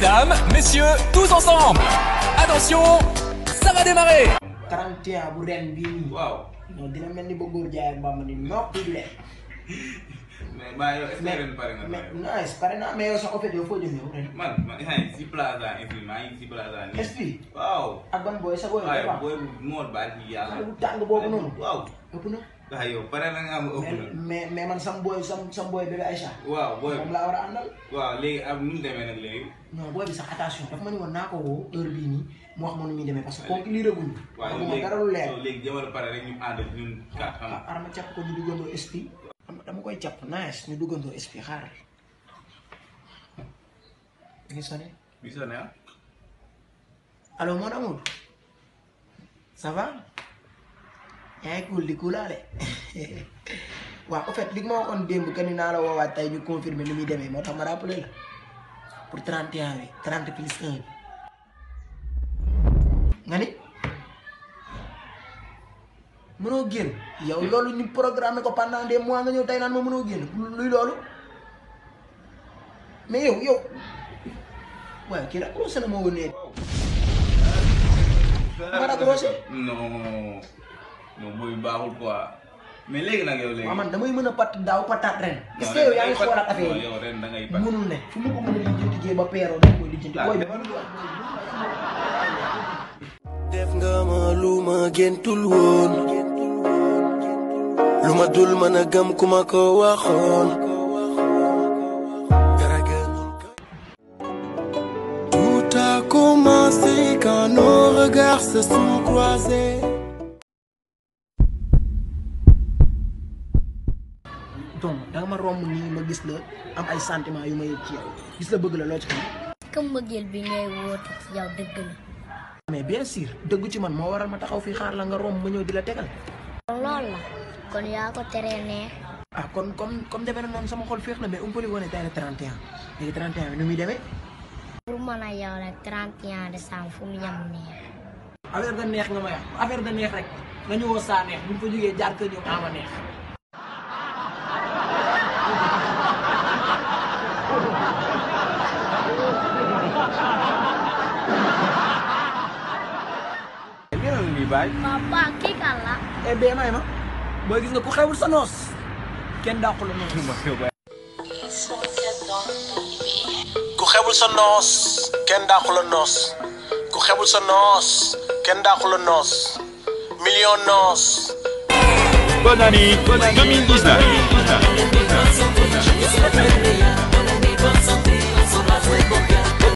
Mesdames, messieurs, tous ensemble. Attention, ça va démarrer. 31 bu ren bii nii. waaw. non dina mel ni ba góor jaay Bamba ni nokk du leen. mais maa yow est-ce que ren pare nga mais nice pare naa mais yow sax au fait yow foo jëm yow ren. man si plaza infini maa ngi si plaza nii. SP. waaw. ak ban booy sa booy. waaw booy bu mool baal ci yàlla. bu tàng boobu noonu. waaw. ëpp na. waaw yow pare na nga am ëpp na. mais man sam booy bébé Aïcha. waaw booy moom laa war a àndal. waaw léegi am nu mu demee nag léegi. non booy bi sax attention dafa ma ni woon naa ko woo heure bii nii mu wax ma nu muy demee parce que kooku lii rëguñu. waaw léegi dara lu leer. léegi jamono pare rek ñu ànd ñun kat xam nga. arama càpp ko ñu duggandoo SP. dama koy càpp nice ñu duggandoo SP xaaral. ngi sonné. bi sonné ah. allo mon amour. ça va. yaa ngi cool di coolaale. waaw en fait li ma waxoon démb que ni naa la woowaat tey ñu confirmer ni muy demee moo tax ma rappelé la pour 31 bi 30 plus 1 bi. nga ni mënoo génn yow loolu ñu programmé ko pendant des mois nga ñëw tey naan ma mënoo génn luy loolu mais yow waaye kii raccroché na ma woon nee. ma raccroché. non booy baaxul quoi mais léegi nag yow léegi. waaw man damay mën a pat daaw pataat ren. est-ce que yow yaa ngi xoolaat affaire yi yow ren da ngay pat. mënul ne fu mu ko mën a lijjanti jee ba peeroo dañ koy lijjanti. booy bi def nga ma lu ma géntul woon lu ma dul mën a gëm ku ma ko waxoon. Tout a commencé quand nos regards se sont croisés. donc danga ma romb nii ma gis la am ay sentiments yu ma yëg ci yow gis la bëgg la loo ci xam. comme mbëggeel bi ngay woote ci yow dëgg la. mais bien sûr dëgg ci man moo waral ma taxaw fii xaar la nga romb ma ñëw di la tegal. loolu la kon yaa ko teree neex. ah kon comme demee na noonu sama xol féex na mais umpali woon tey la 31 léegi 31 bi nu muy demee. pour mën a yow rek 31 décembre fu mu yem neex. affaire da neex nga ma wax affaire da neex rek nga ñëwoo saa neex bu ñu fa jógee jaar kër ñëw ama neex. papa kii kan la. eh bien may ma booy gis nga ku xewul sa noos kenn dàqu la noos. ku xewul sa noos kenn dàqu la noos ku xewul sa noos kenn dàqu la noos million noos. Bonne année 2019.